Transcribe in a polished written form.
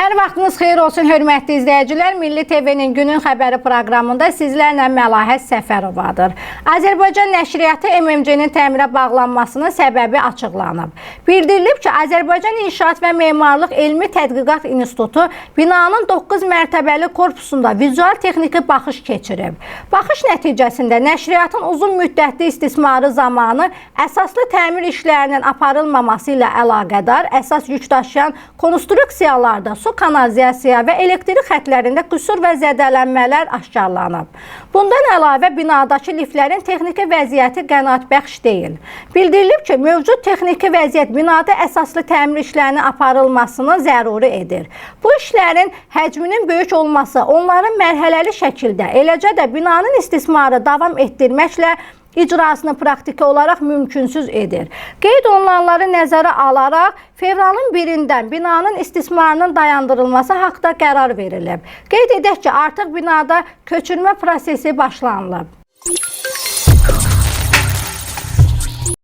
Hər vaxtınız xeyir olsun, hörmətli izləyicilər. Milli TV-nin Günün Xəbəri proqramında sizlərlə Məlahət Səfərovadır. Azərbaycan Nəşriyyatı MMC-nin təmirə bağlanmasının səbəbi açıqlanıb. Bildirilib ki, Azərbaycan İnşaat və Memarlıq Elmi Tədqiqat İnstitutu binanın 9 mərtəbəli korpusunda vizual texniki baxış keçirib. Baxış nəticəsində nəşriyyatın uzun müddətli istismarı zamanı əsaslı təmir işlərinin aparılmaması ilə əlaqədar əsas yük daşıyan konstruksiyalarda su kanalizasiya və elektrik xətlərində qüsur və zədələnmələr aşkarlanıb. Bundan əlavə binadakı liftlərin texniki vəziyyəti qənaətbəxş deyil. Bildirilib ki, mövcud texniki vəziyyət binada əsaslı təmir işlərinin aparılmasını zəruri edir. Bu işlərin həcminin böyük olması onların mərhələli şəkildə, eləcə də binanın istismarı davam etdirməklə icrasını praktiki olaraq mümkünsüz edir. Qeyd olunanları nəzərə alaraq fevralın 1-dən binanın istismarının dayandırılması haqda qərar verilib. Qeyd edək ki, artıq binada köçürmə prosesi başlanılıb.